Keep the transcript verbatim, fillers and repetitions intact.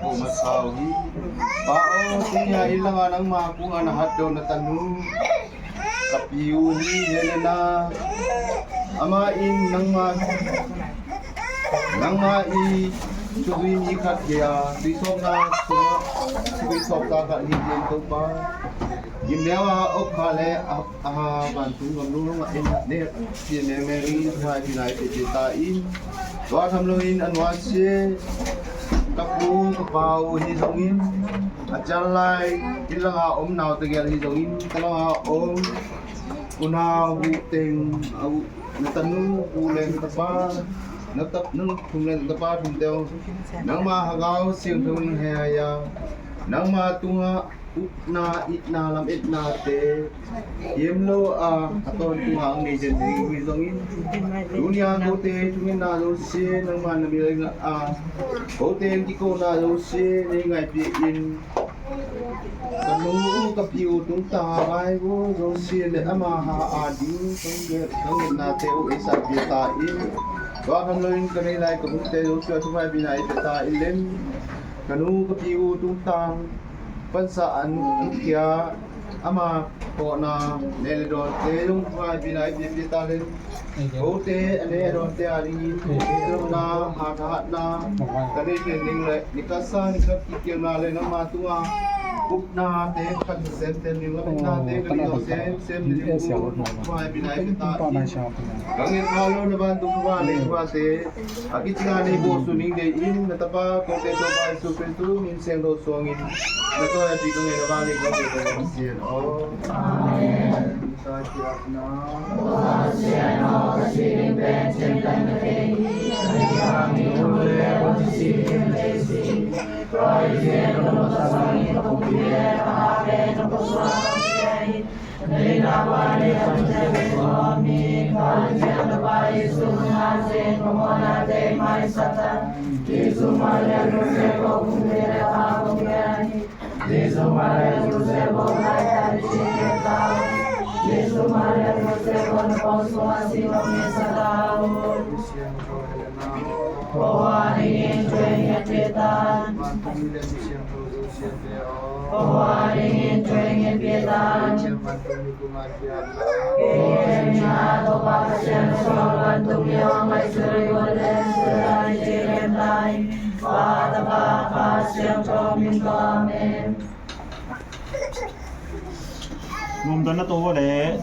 Ko masa uh hi. Pa aw, tuni-a inn langah nangma kungah na hatdawn na tanu ka pi uh hi. Helena, amah in nangma, nangma i thuzui mi khat hi a, tuisawpna sungah tuisawpta khat hi, Topa. Gimneu a, op kha le a, a, vantung gam lungah in nek, Pi Mary, Mary, Pi Nai, Pi Pi ta in. Tua tham loin a nuasia ka pu ka pa uh hi zongin, a cian lai inn langa om nau tegel hi zongin, ka langa om unau uh teng, a uh, na tanu uh leng tapa, na tap, na thum leng tapa thum teng, nangma Hagau Siangtho in hei a, nangma tungah upna, itna, lametnate hiam lo a, a tawntunga ang nei den ding hi zongin, tuni-a kote thungetna zosia nangma na mi lengah a, kote kikona zosia nei ngaipih in, ka nu uh ka pi uh tungtang a vai uh zosia le ama ha a ding ka ngetnate uh ei sapia ta in, tua kham loin ka nei lai ka hunte zosia thupha bina ei pia ta in lem, ka nu ka pi uh tungtang pansa an kia ama kawhna ne le dawnte zong thupha bina ei pia pia ta lem. Kote a ne a dawnte a dingin lomna, hathatna ka nei pen ding le nikhat sa nikhat kikilna le nangma tunga upnate khat sem tem ding, lametnate ka ding sem sem ding thupha bina ei pia ta in. Ka ngen kha lo na vantung thupha le thuate a kicinga nei bo su ning dei in na tapa kote Topa Jesu Khristu min siangtho suangin na tawi a pi ka ngen a vale ka ngen a Pasian aw. Amen. Sa kiakna. Pasian aw, ka sining pen ciangtan na thei hi. Ka nei bang hi thu le ka sining pen si. Tua hi ciang ka lungtang sangin ka pumpi le ka ha pen ka pusuak hi. Mum dan na to le.